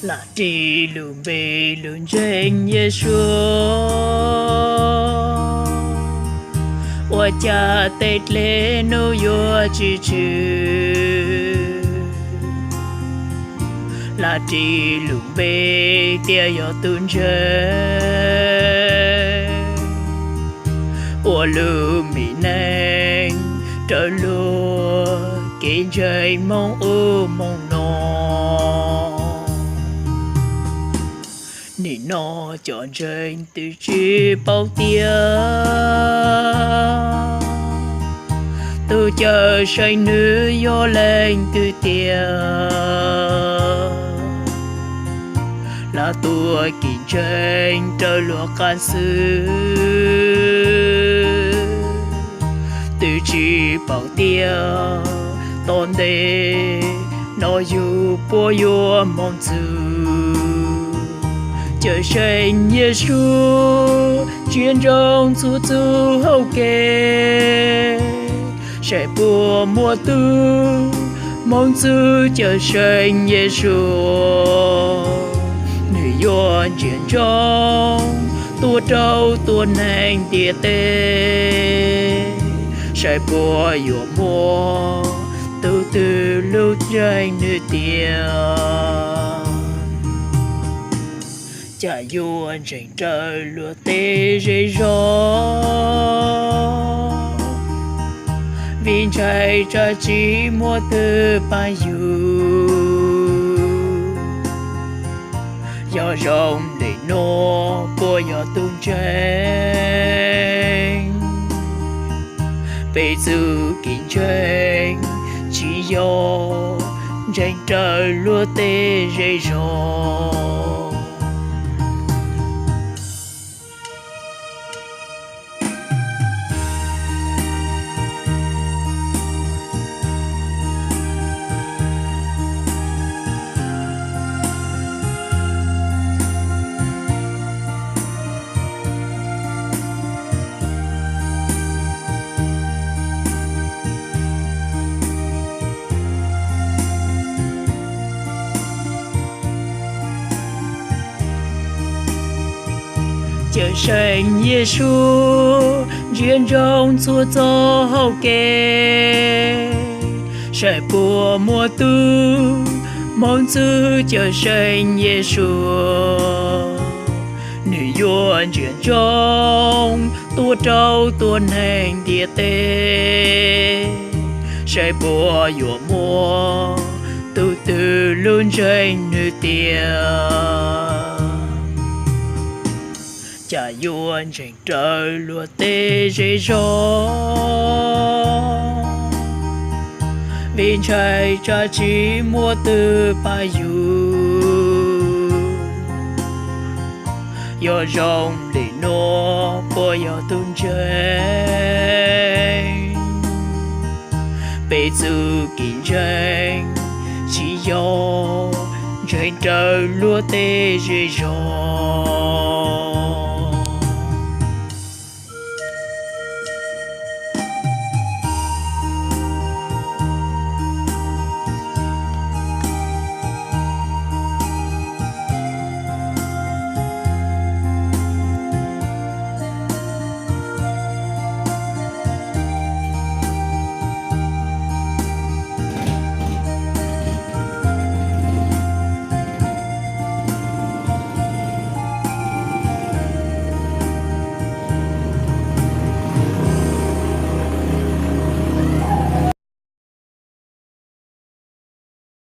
Lam ris lub npe lub ntsej Yexus, ua cas tej dlej hnub yuav tsis tsw? Lam ris lub npe tias yog tus ntseeg, ua lub me neej raws luag kev ntseeg hmoov ub hmoov no. Nim no cov ntseeg twb tsis paub tias tus Cawmseej nws yog leej twg tiag. Lam tuav kev ntseeg raws luag qab xwb, twb tsis paub tias tom ntej no yus puas yuav mus txug. Cawmseej Yexus ntsia ntsoov txhua txhua hauv kev, saib puas muaj tug hmoov txug Cawmseej Yexus. Nws yuav ntsia ntsoov tuaj rau tus neeg ntiaj teb, saib puas yuav muaj tus twg lub ntseeg nws tiag. Cas yuav ntseeg raws luag tej zej zog, vim ntshai tsam tsis muaj twg pab yus. Yog zoo li no puas yog tus ntseeg? Peb txuj kev ntseeg tsis yog ntseeg raws luag tej zej zog. Cawmseej Yexus ntsia ntsoov txhua txhua hauv kev, saib puas muaj tug hmoov txug Cawmseej Yexus. Nws yuav ntsia ntsoov tuaj rau tus neeg ntiaj teb, saib puas yuav muaj tus twg lub ntseeg nws tiag. Cas yuav ntseeg raws luag tej zej zog, vim ntshai tsam tsis muaj twg pab yus. Yog zoo li no puas yog tus ntseeg? Peb txuj kev ntseeg tsis yog ntseeg raws luag tej zej zog.